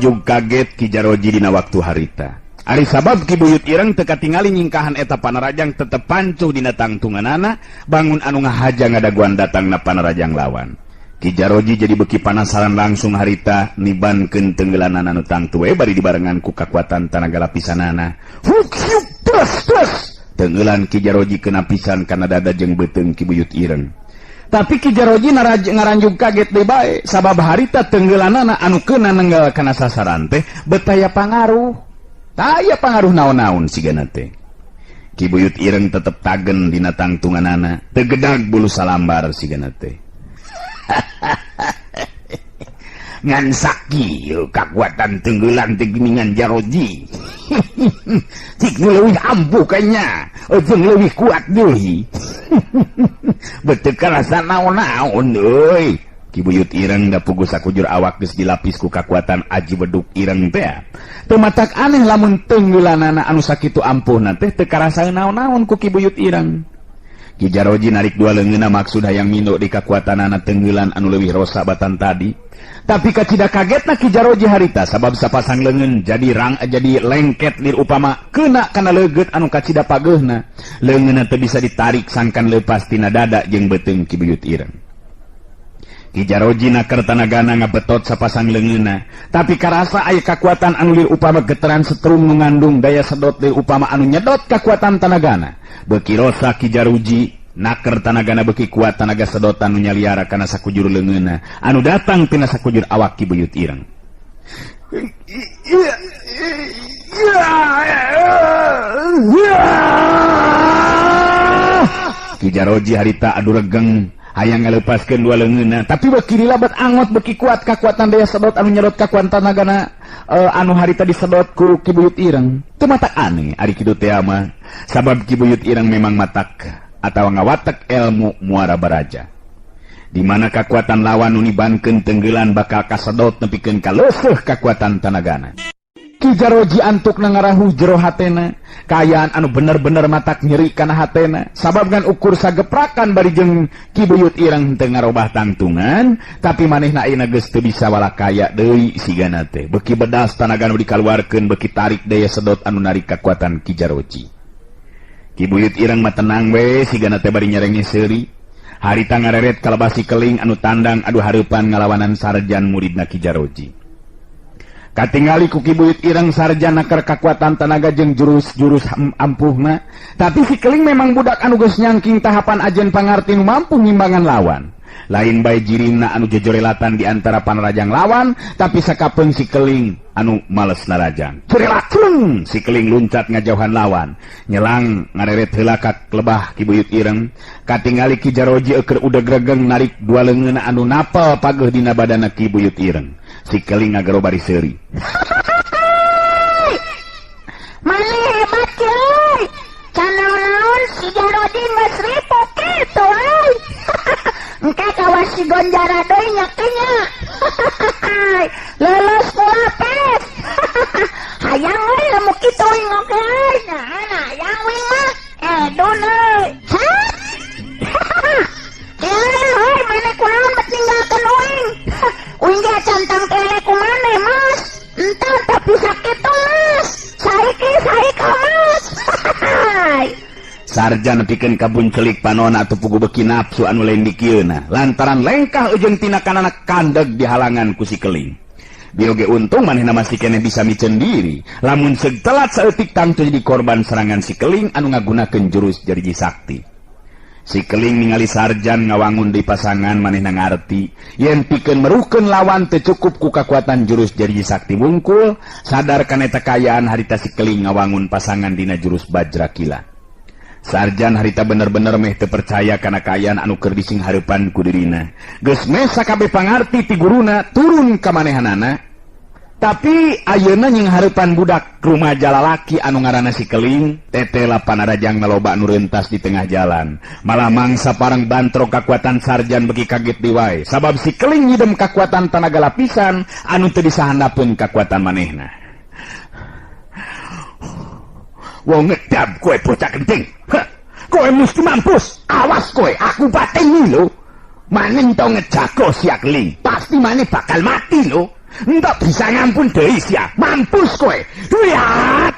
Ngaranjug kaget Ki Jaroji dina waktu harita. Ari sabab Ki Buyut Ireng teu katingali nyingkahan eta panarajang tetep pancuh dina tangtunganana, bangun anu ngahaja ngadaguan datangna panarajang lawan. Ki Jaroji jadi beuki panasaran langsung harita nibankeun tenggelanana nu tangtu we bari dibarengan ku kakuatan tanaga lapisanana. Huk hiuk terus terus tenggelan Ki Jaroji kena pisan kana dada jeung beuteung Ki Buyut Ireng. Tapi Ki Jaroji ngaranjug kaget deui bae sabab harita tenggelanana anu keuna nenggal kana sasaran teh betaya pangaruh. Taya pangaruh naon-naon sigana teh. Ki Buyut Ireng tetep tagen dina tangtunganana, teu gedag bulu salambar sigana teh. Ngan sakieu kakuatan tenggelan teh geuningan Jaroji. Cik nu leuwih ampuh kanya, jeung leuwih kuat deui. Beteu karasa naon-naon euy. Ki Buyut Ireng da puguh sakujur awak geus dilapis ku kakuatan aji beduk ireng teh. Teu matak aneh lamun tenggelanana anu sakitu ampuhna teh teu karasa naon-naon ku Ki Buyut Ireng. Ki Jaroji narik dua leungeunna maksud hayang mindo di kakuatanana tenggelan anu leuwih rosa batan tadi. Tapi kacida kagetna Ki Jaroji harita sabab sapasang leungeun jadi rang jadi lengket lir upama kena kana leugeut anu kacida pageuhna. Leungeunna teu bisa ditarik sangkan leupas tina dada jeung beuteung Ki Buyut Ireng. Ki Jaroji naker tanagana ngabetot sapasang leungeunna, tapi karasa aya kakuatan anu lir upama geteran setrum nu ngandung daya sedot lir upama anu nyedot kakuatan tanagana. Beuki rosa Ki Jaroji naker tanagana beuki kuat tanaga sedotan nu nyaliara kana sakujur leungeunna anu datang tina sakujur awak Ki Buyut Ireng. Ki Jaroji harita adu regeng hayang ngalepaskeun dua leungeunna, tapi beuki dilabat angot beuki kuat kakuatan daya sedot anu nyedot kakuatan tanagana anu harita disedot ku Ki Buyut Ireng. Teu matak aneh ari kitu teh mah, sabab Ki Buyut Ireng memang matak atawa ngawatek ilmu muara baraja. Di mana kakuatan lawan nu nibankeun tenggelan bakal kasedot nepikeun ka leuseuh kakuatan tanagana. Ki Jaroji antukna ngarahu jero hatena, kaayaan anu bener-bener matak nyeri kana hatena, sabab ngan ukur sageprakan bari jeung Ki Buyut Ireng teu ngarobah tangtungan, tapi manehna ayeuna geus teu bisa walakaya deui sigana teh. Beuki bedas tanaga nu dikaluarkeun, beuki tarik daya sedot anu narik kakuatan Ki Jaroji. Ki Buyut Ireng mah tenang we sigana teh bari nyerenge seuri. Harita ngareret kalebasi keling anu tandang adu hareupan ngalawanan sarjan muridna Ki Jaroji. Katingali ku Ki Buyut Ireng sarjan naker kakuatan tanaga jeung jurus-jurus ampuhna, tapi si keling memang budak anu geus nyangking tahapan ajen pangarti nu mampu ngimbangan lawan. Lain bae jirina anu jojorelatan di antara panarajang lawan, tapi sakapeung si keling anu males narajang. Curelacung si keling luncat ngajauhan lawan, nyelang ngareret heula ka lebah Ki Buyut Ireng. Katingali Ki Jaroji eueur udeg regeng narik dua leungeunna anu napel pageuh dina badana Ki Buyut Ireng. Si keling ngagero bari seuri. Maneh hebat euy. Can naon-naon si Jaroji geus ripu kitu euy. Engke kawas si Gonjara deui nya nya. Leuleus ku lapes. Hayang euy lamun kitu euy ngoke euy. Nah, hayang uing mah. Edun euy. Euy, maneh kunaon bet ninggalkeun uing? Uing ge cantang tele ku maneh, Mas. Entah tapi sakitu, Mas. Saiki saiki, Mas. Sarjan pikeun kabuncelik panona atuh pugu beuki nafsu anu lain dikieuna lantaran lengkah ujung tina kanana kandeg dihalangan ku si keling. Bioge untung manehna masih keneh bisa miceun diri. Lamun seug telat saeutik tangtu jadi korban serangan si keling anu ngagunakeun jurus jariji sakti. Si keling ningali sarjan ngawangun di pasangan manehna ngarti yen pikeun meruhkeun lawan teu cukup ku kakuatan jurus jariji sakti wungkul, sadar kana eta kaayaan harita si keling ngawangun pasangan dina jurus Bajrakila. Sarjan harita bener-bener meh teu percaya kana kaayaan anu keur dising hareupan ku dirina. Geus meh sakabeh pangarti ti guruna turun ka manehanana, tapi ayeuna nying hareupan budak rumaja lalaki anu ngaranna si keling, tetela panarajang loba anu rentas di tengah jalan. Malah mangsa parang bantrok kakuatan sarjan beuki kaget deui wae, sabab si keling nyidem kakuatan tanaga lapisan anu teu bisa handapeun kakuatan manehna. Wong ngedap kowe bocah genting. Heh, kowe mesti mampus. Awas kowe, aku pateni lho. Maneh to ngejago si keling, pasti maneh bakal mati lho. Entok bisa ngampun deui sia. Mampus kowe. Lihat.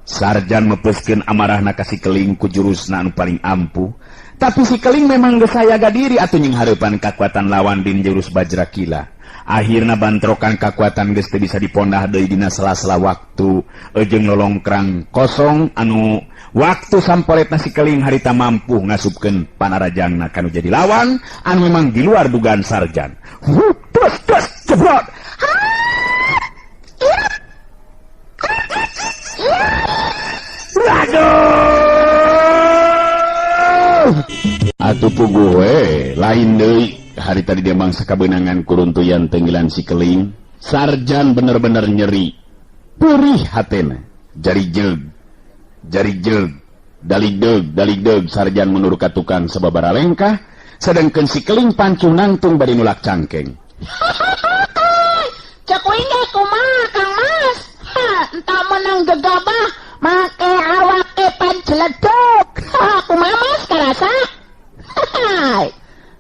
Sarjan mepeskeun amarahna ka si Keling ku jurusna anu paling ampuh. Tapi si Keling memang geus sayaga diri atuh nying hareupan kakuatan lawan din jurus Bajrakila. Akhirna bantrokan kakuatan geus teu bisa dipondah deui dina sela-sela waktu jeung lolongkrang kosong anu waktu samporetna si Keling harita mampu ngasupkeun panarajangna kanu jadi lawan anu memang di luar dugaan Sarjan. Terus terus jebrot. Aduh. Atuh puguh we lain deui hari tadi dia mangsa kabeunangan kuruntuyan tenggilan si Keling. Sarjan bener-bener nyeri. Perih hatena. Jari jeug. Jari jeug. Daligdeug, daligdeug Sarjan mundur ka tukang sababara lengkah, sedangkan si Keling pancuh nangtung bari nulak cangkeng. Cek uing ge kumaha Kang Mas? Ha, entah menang gegabah make awake panceledug. Ha, kumaha Mas karasa? Hai.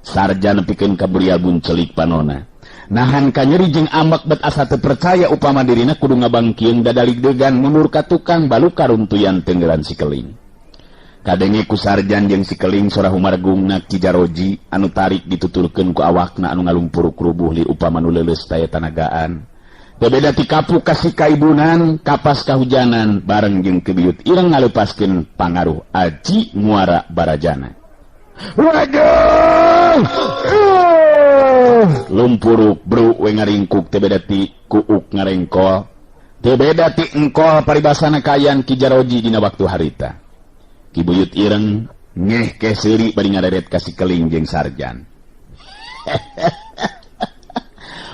Sarjan pikeun kaburia buncelik panona. Nahan ka nyeri jeung ambek bet asa teu percaya upama dirina kudu ngabangkieun dadaligdegan mundur ka tukang baluka runtuyan tenggelan si Keling. Kadenge ku Sarjan jeung si Keling sora humargungna Ki Jaroji anu tarik dituturkeun ku awakna anu ngalumpuruk rubuh li upama nu leuleus daya tanagaan. Teu beda ti kapuk ka si kaibunan, kapas kahujanan bareng jeung Ki Buyut Ireng ngaleupaskeun pangaruh aji muara barajana. Waduh! Lumpuruk bru we ngaringkuk teu beda ti kuuk ngarengkol. Teu beda ti engkol paribasana kayan Ki Jaroji dina waktu harita. Ki Buyut Ireng ngeh ke seuri bari ngareret ka si Keling jeung Sarjan.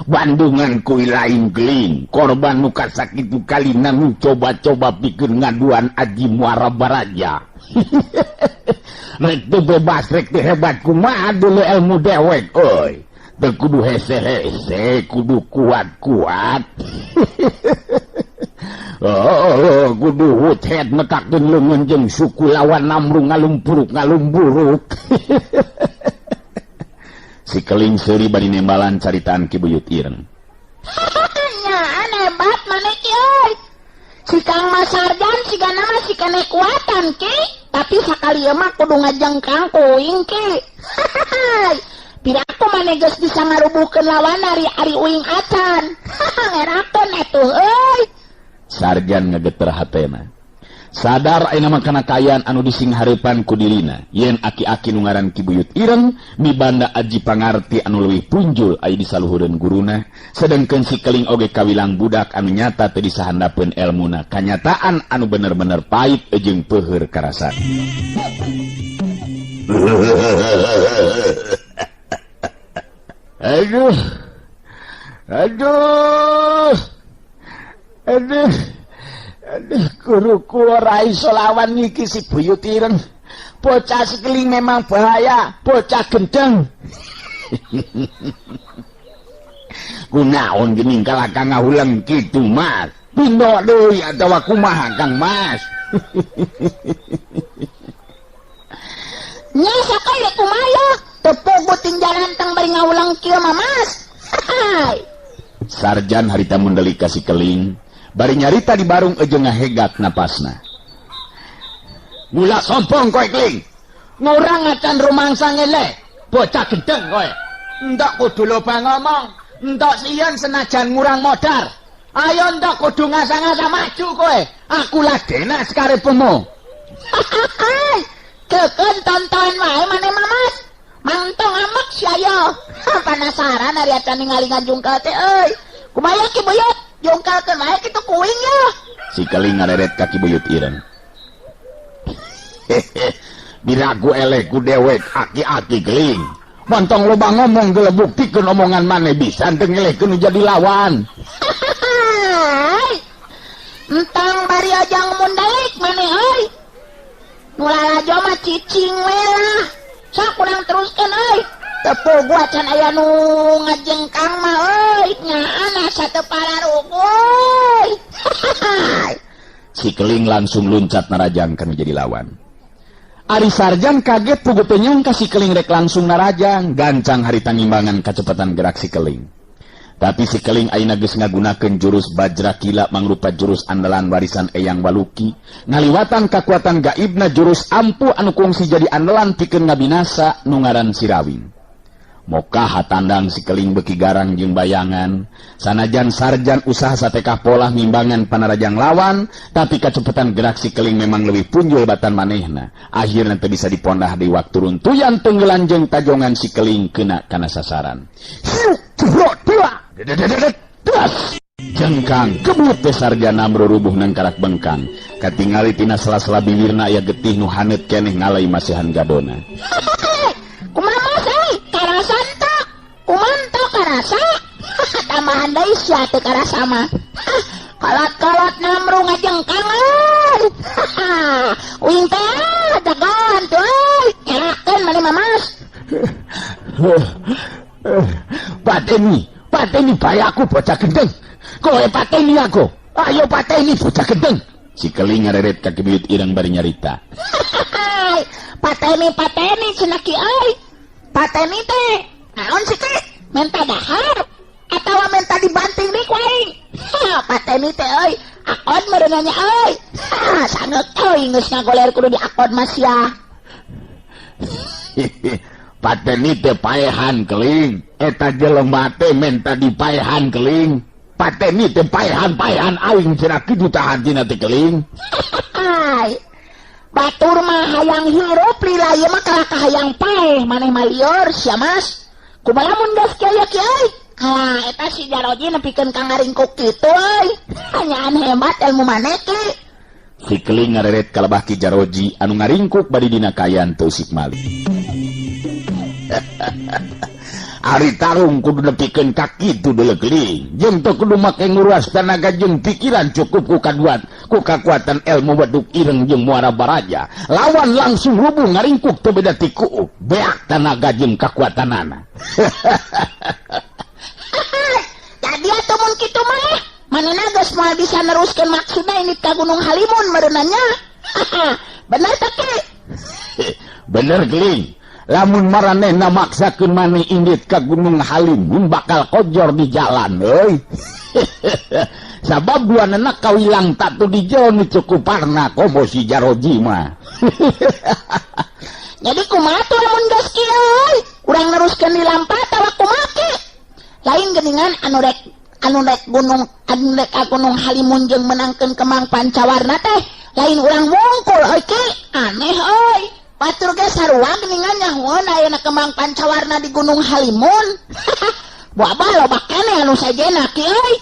Bandungan kuy lain keling, korban nu kasakitu kalina nu coba-coba pikeun ngaduan aji muara baraja. Rek teu bebas, rek teu hebat kumaha dulu ilmu dewek euy. Teu kudu hese-hese, kudu kuat-kuat. Oh, kudu huthet metakeun leungeun jeung suku lawan namrung ngalumpuruk ngalumburuk. Si Keling seuri bari nembalan caritaan Ki Buyut Ireng. Nya hebat maneh ki euy. Si Kang Mas Sarjan sigana mah si kene kuatan ki, tapi sakali ieu mah kudu ngajengkang kuing ki. Piraku maneh geus bisa ngarubuhkeun lawan ari ari uing acan. Ngerakeun atuh euy. Sarjan ngageter hatena. Sadar ayeuna mah kana kaayaan anu disinghareupan ku dirina yen aki-aki nu ngaran Ki Buyut Ireng mibanda aji pangarti anu leuwih punjul aya di saluhureun guruna, sedengkeun si Keling oge kawilang budak anu nyata teu disahandapeun elmuna, kanyataan anu bener-bener pait jeung peuheur karasa. Aduh. Aduh. Aduh. Aduh, guruku ora iso lawan iki si Buyut Ireng. Bocah si Keling memang bahaya, bocah gendeng. Kunaon geuning kalah kang ngahuleng kitu, Mas? Pindho deui atawa kumaha, Kang Mas? Nya sakali kumaha? Teu pogo tinggalan tang bari ngahuleng kieu mah, Mas. Hai. Sarjan harita mundelik ka si Keling. Bari nyarita di barung ejeung ngahegak napasna. Mula sombong kowe Keling. Ngurang acan rumangsa ngeleh, bocah gendeng kowe. Entok kudu loba ngomong, entok sieun senajan ngurang modar. Ayo entok kudu ngasah-ngasah maju kowe. Aku ladena sakarepmu. Kekeun tonton wae maneh mah, Mas. Mangtong amek si ayo. Penasaran ari acan ningali ngajungkal teh euy. Kumaha Ki Buyut? Jongkalkeun wae kitu kuing ya. Si Keling ngareret ka Ki Buyut Ireng. Biraku eleh ku dewek aki-aki Keling. Montong loba ngomong geuleuh buktikeun omongan maneh bisa teu ngelehkeun nu jadi lawan. Entang bari ajang mundalik maneh euy. Nu lalajo mah cicing we lah. Sok urang teruskeun euy. Teu gua can aya nu ngajengkang mah euy, nyaana asa teu pararuguh. Si Keling langsung luncat narajang kana jadi lawan. Ari Sarjan kaget puguh teu nyangka si Keling rek langsung narajang, gancang harita ngimbangan kacepatan gerak si Keling. Tapi si Keling ayeuna geus ngagunakeun jurus Bajra Kila mangrupa jurus andalan warisan Eyang Waluki, ngaliwatan kakuatan gaibna jurus ampuh anu kungsi jadi andalan pikeun ngabinasa nu ngaran Sirawing. Mokaha tandang si Keling beki garang jeung bayangan, sanajan Sarjan usaha satekah polah ngimbangan panarajang lawan, tapi kacepetan gerak si Keling memang lebih punjul batan manehna. Akhirna teu bisa dipondah di waktu runtuyan tenggelan jeung tajongan si Keling kena kana sasaran. Hiuk jebrot dua. Das. Jengkang kebut teh Sarjana merurubuh nangkarak bengkang. Katingali tina sela-sela bibirna aya getih nu haneut keneh ngalai masihan gadona. Kumaha euy? Karasa teu? Kumaha teu karasa? Tambahan deui sia teu karasa mah. Kolot-kolot namru ngajengkang euy. Uing teh jagoan tuh euy. Kerakeun maneh mah Mas. Pateni, pateni bayaku bocah gendeng. Kowe pateni aku. Ayo pateni bocah gendeng. Si Keling ngareret ka Ki Buyut Ireng bari nyarita. Pateni pateni cenah ki euy. Pateni teh naon sih ki? Menta dahar atawa menta dibanting deui ku aing. Pateni teh euy, akon meureun nya euy. Sangeuk euy geus ngagoler kudu diakon mah sia. Pateni teh paehan Keling. Eta jelema teh menta dipaehan Keling. Pateni teh paehan-paehan aing cenah kitu tah hartina teh Keling. Batur mah hayang hirup lila ieu mah kalah ka hayang paeh maneh mah lieur sia Mas. Kumaha lamun geus kieu ya kieu? Ah eta si Jaroji nepikeun ka ngaringkuk kitu euy. Hanyaan hebat ilmu maneh ki. Si Keling ngareret kalebah Ki Jaroji anu ngaringkuk bari dina kayan teu usik mali. Ari tarung kudu nepikeun ka kitu deuleu Keling. Jeung teu kudu make nguruas tanaga jeung pikiran cukup ku kaduan ku kakuatan ilmu beduk ireng jeung muara baraja. Lawan langsung rubuh ngaringkuk teu beda ti kuuk, beak tanaga jeung kakuatanana. Jadi atuh mun kitu mah manehna geus moal bisa neruskeun maksudna indit ka Gunung Halimun meureunna nya. Bener teh Ki? Bener Keling. Lamun maranehna maksakeun maneh indit ka Gunung Halimun bakal kojor di jalan euy. Sabab duanana kawilang tatu di jero nu cukuparna komo si Jaroji mah. Jadi kumaha tuh lamun geus kieu euy? Urang neruskeun di lampa atawa kumaha ki? Lain geuningan anu rek gunung anu rek ka Gunung Halimun jeung menangkeun Kembang Pancawarna teh lain urang mungkul euy ki. Aneh euy. Batur ge sarua geuningan nyahoeun ayeuna Kembang Pancawarna di Gunung Halimun. Buah loba keneh anu sajena ki euy.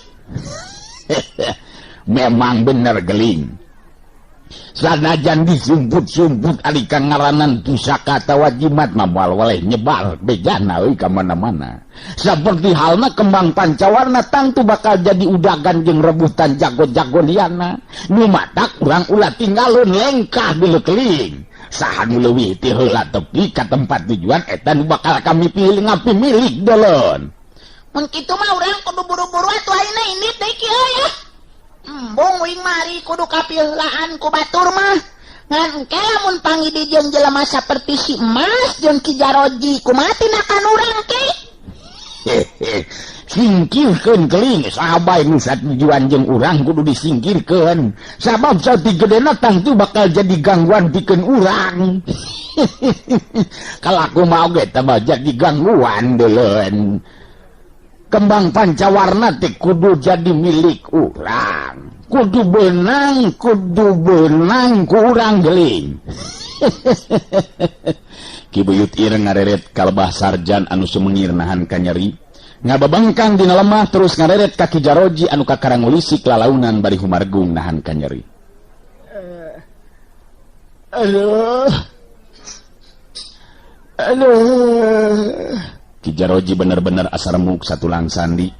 Memang bener Geling. Sanajan disumput-sumput ari ka ngaranan pusaka atawa jimat mah moal weleh nyebar bejana euy ka mana-mana. Saperti halna Kembang Pancawarna tangtu bakal jadi udagan jeung rebutan jago-jago liana. Nu matak urang ulah tinggalun lengkah deuleu Keling. Saha nu leuwih ti heula tepi ka tempat tujuan eta nu bakal kami pilih ngapi milik dolon. Mun kitu mah urang kudu buru-buru atuh ayeuna indit deui ki euy ah. Embung uing mari kudu kapileulaan ku batur mah. Ngan engke lamun panggih jeung jelema saperti si Emas jeung Ki Jaroji kumaha tindakan urang ki? Singkirkeun Keling, saha bae nu satujuan jeung urang kudu disingkirkeun. Sabab sauti gedena tangtu bakal jadi gangguan pikeun urang. Kalaku mah oge tambah jadi gangguan deuleun. Kembang Pancawarna teh kudu jadi milik urang. Kudu benang ku urang Geling. Ki Buyut Ireng ngareret kalebah Sarjan anu sumengir nahan kanyeri. Ngababengkang dina lemah terus ngareret ka Ki Jaroji anu kakarang ngulisik lalaunan bari humargung nahan kanyeri. Aduh. Aduh. Ki Jaroji bener-bener asa remuk satulang sandi.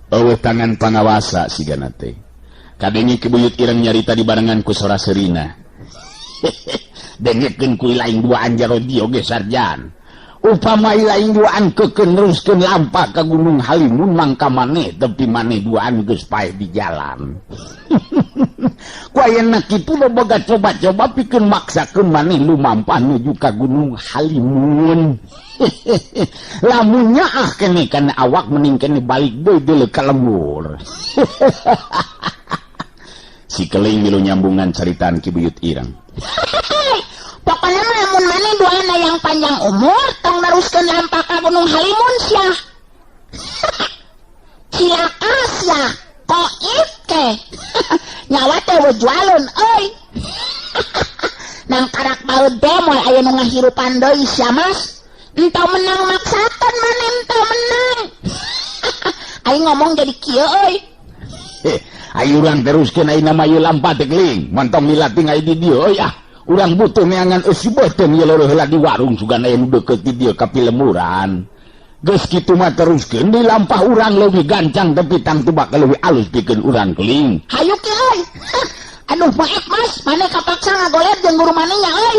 Eueuh tangan pangawasa sigana teh. Kadenge Ki Buyut Ireng nyarita dibarengan ku sora seurina. Dengekeun ku lain duaan Jaroji oge Sarjan. Upama lain duaan kekeun neruskeun lampah ka Gunung Halimun mangka maneh tepi maneh duaan geus paeh di jalan. Ku ayeuna kitu boga coba-coba pikeun maksakeun maneh lumampah nuju ka Gunung Halimun. Lamun nyaah keneh kana awak mending keneh balik deui deuleu ka lembur. Si Keling milu nyambungan caritaan Ki Buyut Ireng. Pokona mah lamun maneh duana yang panjang umur tong neruskeun lampah ka Gunung Halimun sia. Cilaka sia, koit ke. Nyawa teh jualun euy. Nang karak baeud teh moal aya nu ngahirupan deui sia Mas. Entah menang maksakeun maneh entah menang. Aing ngomong jadi kieu euy. Ayo urang teruskeun ayeuna mah ieu lampah teh Keling. Montong milating aya di dieu euy ah. Urang butuh neangan eusi beuteung ieu leureun heula di warung sugan aya nu deukeut di dieu ka pilemburan. Geus kitu mah teruskeun di lampah urang leuwih gancang tepi tangtu bakal leuwih alus pikeun urang Keling. Hayu ki euy. Aduh maaf Mas, maneh kapaksa ngagoler jeung guru maneh nya euy.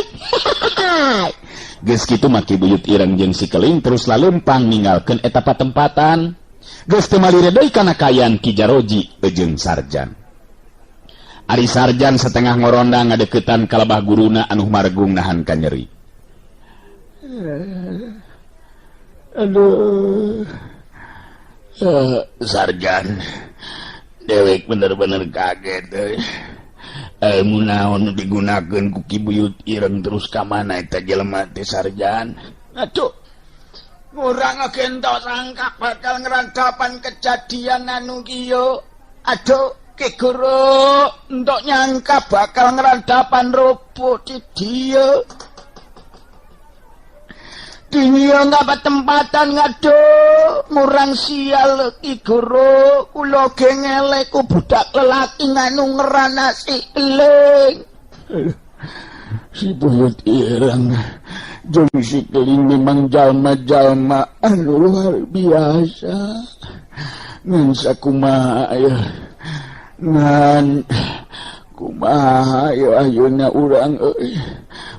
Geus kitu mah Ki Buyut Ireng jeung si Keling terus lalempang ninggalkeun eta patempatan. Geus teu malire deui kana kayan Ki Jaroji jeung Sarjan. Ari Sarjan setengah ngorondang ngadeukeutan ka lebah guruna anu margung nahan ka nyeri. Aduh. Sarjan dewek bener-bener kaget euy. Ilmu naon digunakeun ku Ki Buyut Ireng terus ka mana eta jelema teh Sarjan? Aduh. Ngurang gento sangka bakal ngerandapan kejadian anu kieu. Aduh, Ki Guru, entok nyangka bakal ngerandapan rubuh di dieu. Dieu nggak tempatan ngaduh, ngurang sial Ki Guru, kula ge ngelek ku budak lelaki nganu ngeranasi eling. Si Buyut Ireng jeung si Keling memang jalma-jalma anu luar biasa. Ngan sakumaha ya. Ngan kumaha ya ayeuna urang euy.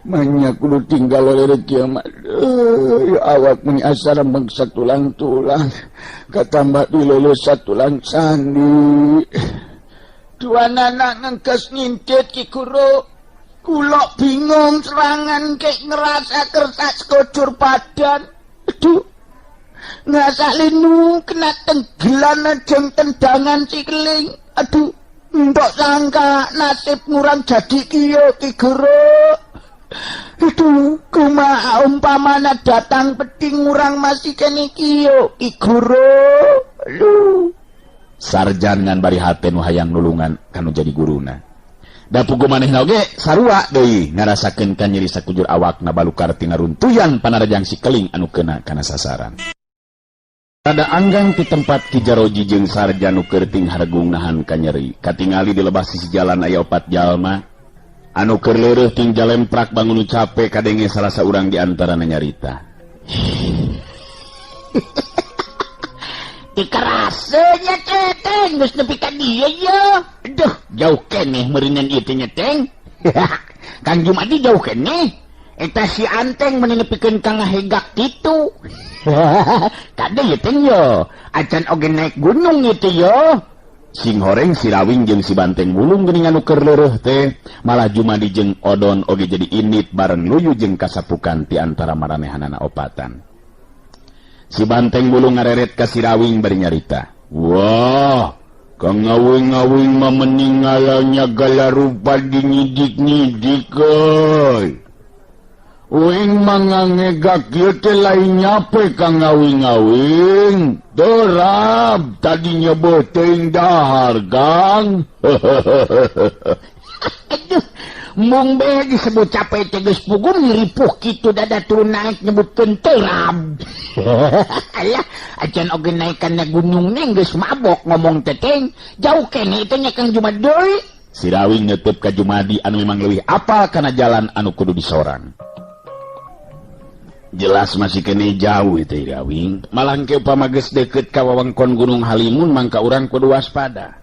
Manya kudu tinggal leureut kieu mah. Euy awak meni asa rembeg satulang-tulang. Katambah dileuleus satulang sandi. Duanana ngengkes ngintip Ki Guru. Kula bingung serangan kek ngerasa kertas kocur badan. Aduh. Ngerasa linu kena tenggelan jeung tendangan si Keling. Aduh, ndok sangka nasib ngurang jadi kieu Ki Guru. Aduh, kumaha umpamana datang peti ngurang masih kene kieu Ki Guru. Aduh. Sarjan ngan bari hate nu hayang nulungan kanu jadi guruna. Da pugu manehna oge sarua deui ngarasakeun ka nyeri sakujur awakna balukar tina runtuyan panarajang si Keling anu kena kana sasaran. Rada anggang ti tempat Ki Jaroji jeung Sarjan nu keur ting hargung nahan ka nyeri. Katingali di lebah sisi jalan aya opat jalma anu keur leureuh ting jalemprak bangun nu cape kadenge salah saurang di antarana nyarita. Dikerasenya teng geus nepi ka dieu ye. Aduh, jauh keneh meureunan ieu teh nya teng. Kang Jumadi jauh keneh. Eta si Anteng meuni nepikeun ka ngahegak kitu. Kade ye teng yo. Acan oge naik gunung ieu teh yo. Sing horeng si Rawing jeung si Banteng Wulung geuning anu keur leureuh teh, malah Jumadi jeung Odon oge jadi init bareng luyu jeung kasapukan ti antara maranehanana opatan. Si Banteng Wulung ngareret ka si Rawing bari nyarita. Wah, kang ngawing-ngawing mah meningalanya gala rupa dinyidik-nyidik euy. Uing mah ngangegak ieu teh lain nyape kang ngawing-ngawing. Terap tadinya beuteung dahar, Kang. Aduh, mung bae disebut capek teh geus puguh ngiripuh kitu dada turun naik nyebutkeun terap. Alah, acan oge naik kana gunung neng geus mabok ngomong teh teng. Jauh keneh teh nya Kang Jumadi deui. Si Rawing neuteub ka Jumadi anu memang leuwih apal kana jalan anu kudu disorang. Jelas masih kene jauh itu Rawing. Malah ke upama geus deukeut ka wewengkon Gunung Halimun mangka urang kudu waspada.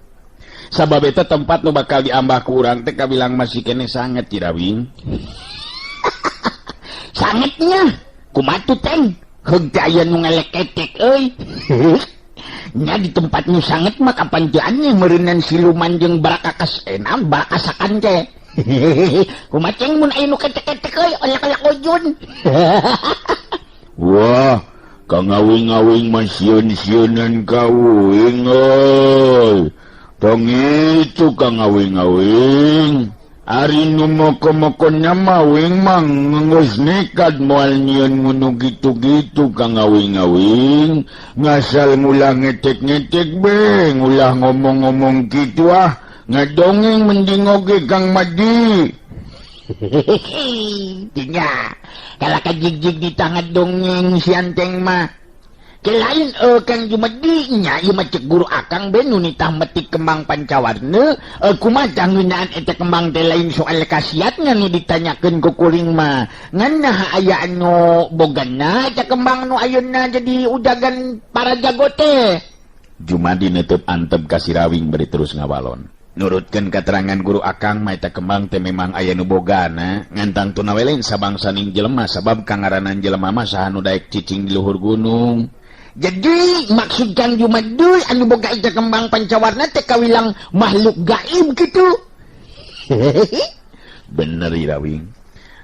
Sabab eta tempat nu bakal diambah ku urang teh kabilang masih kene sanget Rawing. Sangetnya kumaha teng? Heug teh aya nu ngeleketek euy. Nya di tempat nu sanget mah kapan teu aneh meureunnan siluman jeung barakakas enam barakasakan teh. Kumaha ceng mun aya nu ketek-ketek euy olak-olak ujun. Wah, Kang Awing-awing mah sieun-sieunan ka uing euy. Tong itu Kang Awing-awing. Ari nu moko-moko nya mah uing mah geus nekat moal nyieun ngunu gitu-gitu Kang Awing-awing. Ngasal ngulah ngetek-ngetek be, ngulah ngomong-ngomong kitu ah. Ngadongeng mending oge Kang Madi. Tinya, kalau kajig-jig di tangan dongeng si anteng mah. Kelain Kang Jumadi nya ieu mah cek guru akang be nu nitah metik kembang pancawarna, kumaha ngeunaan eta kembang teh lain soal khasiatna nu ditanyakeun ku kuring mah. Ngan naha aya anu bogana eta kembang nu ayeuna jadi udagan para jago teh. Jumadi neuteub antep ka si Rawing bari terus ngawalon. Nurutkeun katerangan guru akang mah eta kembang teh memang aya nu bogana, ngan tangtuna we lain sabangsaning jelema sabab kangaranan jelema mah saha nu daek cicing di luhur gunung. Jadi maksud Kang Jumadi anu boga eta kembang pancawarna teh kawilang makhluk gaib kitu. Bener Irawing.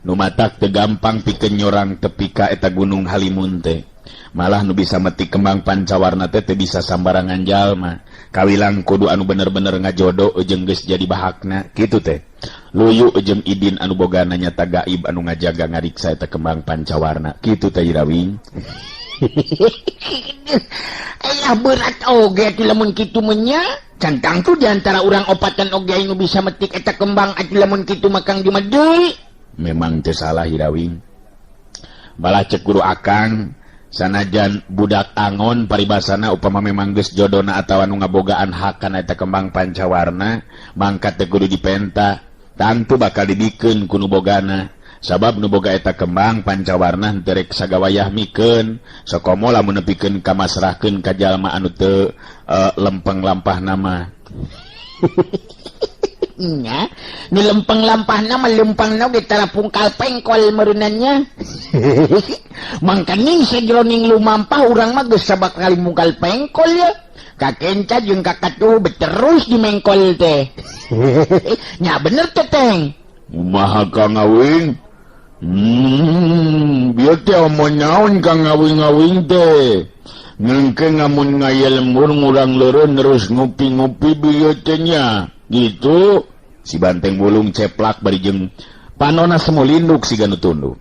Nu matak teu gampang pikeun nyorang tepi ka eta gunung Halimun teh. Malah nu bisa metik kembang pancawarna teh teu bisa sambarangan jalma. Kawilang kudu anu bener-bener ngajodo jeung geus jadi bahakna kitu teh. Luyu jeung idin anu bogana nyata gaib anu ngajaga ngariksa eta kembang pancawarna kitu teh Irawing. Ayah berat oge atuh lamun kitu mah nya. Can tangtu di antara urang opatan oge anu bisa metik eta kembang atuh lamun kitu mah Kang Jumadi. Memang teu salah Irawing. Malah cek guru akang sanajan budak angon paribasana upama memang geus jodona atawa nu ngabogaan hak kana eta kembang pancawarna mangkat teu kudu dipenta, tangtu bakal dibikeun ku nu bogana. Sabab nu boga eta kembang pancawarna henteu rek sagawayah mikeun, sakomo lamun nepikeun ka masrahkeun ka jalma anu teu lempeng lampahna mah. Nya, nu lempeng lampahna mah lempengna ge tara pungkal pengkol meureunannya. Mangkaning sajroning lumampah urang mah geus sabak kali mungkal pengkol ya. Kakenca jeung kakatuh beterus dimengkol teh. Nya bener teh teng. Kumaha Kang Awing? Bieu teh omong naon Kang Awing-awing teh. Ngengke ngamun ngaya lembur ngurang leureun terus ngopi-ngopi bieu teh nya. Gitu. Si banteng bulung ceplak bari jeung panona semulinduk siga nu tunduh.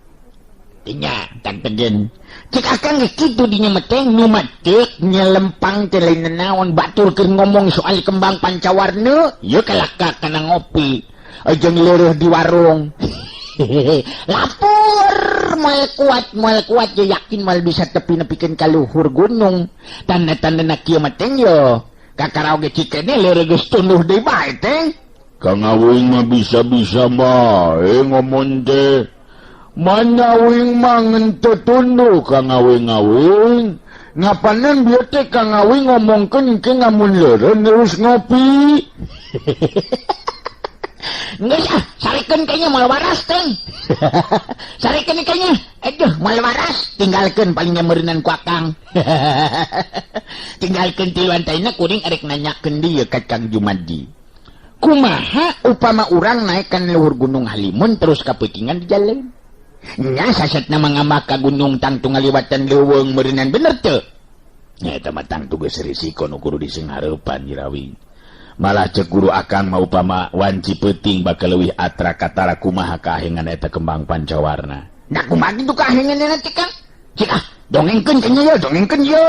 Nya tangtegen. Cek akang geus kitu dinya mah teh nu matek nyelempang teh lain naon batur keur ngomong soal kembang pancawarna, ieu kalaka kana ngopi. Jeung leureih di warung. Lapor moal kuat ya yakin moal bisa tepi nepikeun ka luhur gunung. Tanda-tandana kieu mah teh yo. Kakara oge cikene leureih geus tunduh deui bae teh. Kang Awing mah bisa-bisa bae ngomong teh. Mana wing mah ngenteu tunduh Kang Awing-awing. Ngapanan bieu teh Kang Awing ngomongkeun ke ngamun leureun terus ngopi. Geus ah, sarikeun kayaknya moal waras teh. Sarikeun kayaknya. Aduh, moal waras, tinggalkeun paling nyameureunnan ku akang. Tinggalkeun tiluan taina kuring arek nanyakeun dieu ka Kang Jumadi. Kumaha upama urang naik kan luhur gunung Halimun terus kapeutingan di jalan. Nya sasetna mangambah ka gunung tangtu ngaliwatan leuweung meureunnan bener teu? Nya eta mah tangtu geus risiko nu kudu disenghareupan Irawing. Malah cek guru akang mah upama wanci peuting bakal leuwih atra katara kumaha kaahengan eta kembang pancawarna. Nah kumaha kitu kaahenganna teh Kang? Cik ah, dongengkeun cenah ye, dongengkeun ye.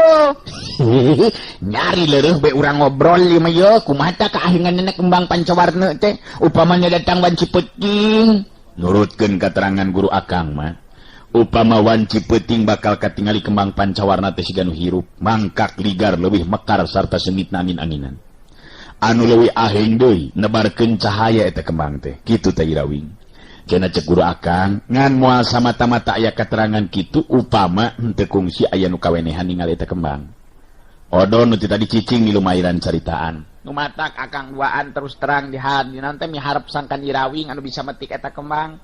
Nyari leureih be urang ngobrol ieu mah ye, kumaha tah kaahenganna kembang pancawarna teh upamanya datang wanci peuting. Nurutkeun katerangan guru akang mah upama wanci peuting bakal katingali kembang pancawarna teh siga nu hirup, mangkak ligar leuwih mekar sarta sengitna angin-anginan. Anu leuwih aheng deui nebarkeun cahaya eta kembang teh. Kitu teh Irawing. Cenah cek guru akang ngan moal samata-mata aya katerangan kitu upama henteu kungsi aya nu kawenehan ningali eta kembang. Odon nu ti tadi cicing di lumairan caritaan. Nu matak akang duaan terus terang di hati naon teh miharep sangkan Irawing anu bisa metik eta kembang.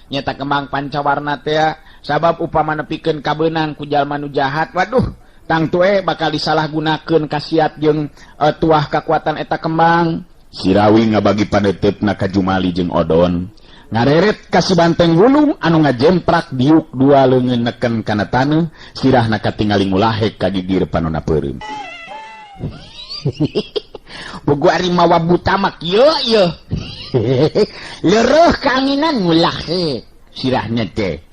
Nyata kembang pancawarna teh sabab upama nepikeun kabeunang ku jalma nu jahat, waduh Tangtu bakal disalahgunakeun kasiat jeung tuah kakuatan eta kembang. Sirawi ngabagi paneuteup ka Jumali jeung Odon. Ngareret ka si banteng wulung anu ngajemprak diuk dua leungeun neken kana taneuh, sirahna katingali ngulahek ka gigir panona peureum. Pugu ari mawa buta mah kieu ieu. Leureuh kaanginan ngulahek sirahna teh.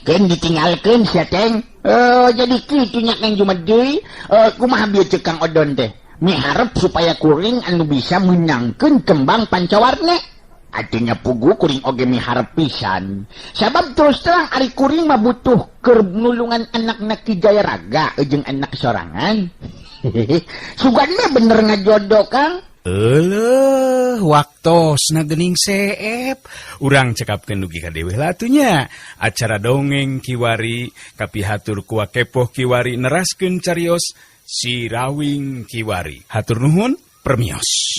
Keun ditinggalkeun sia teng. Oh, jadi kitu nya Kang Jumadi. Kumaha bieu ceuk Kang Odon teh? Miharep supaya kuring anu bisa meunangkeun kembang pancawarna. Artinya pugu kuring oge miharep pisan. Sabab terus terang ari kuring mah butuh keur nulungan anakna Ki Jayaraga jeung anak sorangan. Sugan mah bener ngajodoh Kang. Eleuh, waktosna geuning seep. Urang cekapkeun dugi ka deui lah atuh nya. Acara dongeng kiwari kapihatur ku Kepoh kiwari neraskeun carios Sirawing Kiwari. Hatur nuhun, permios.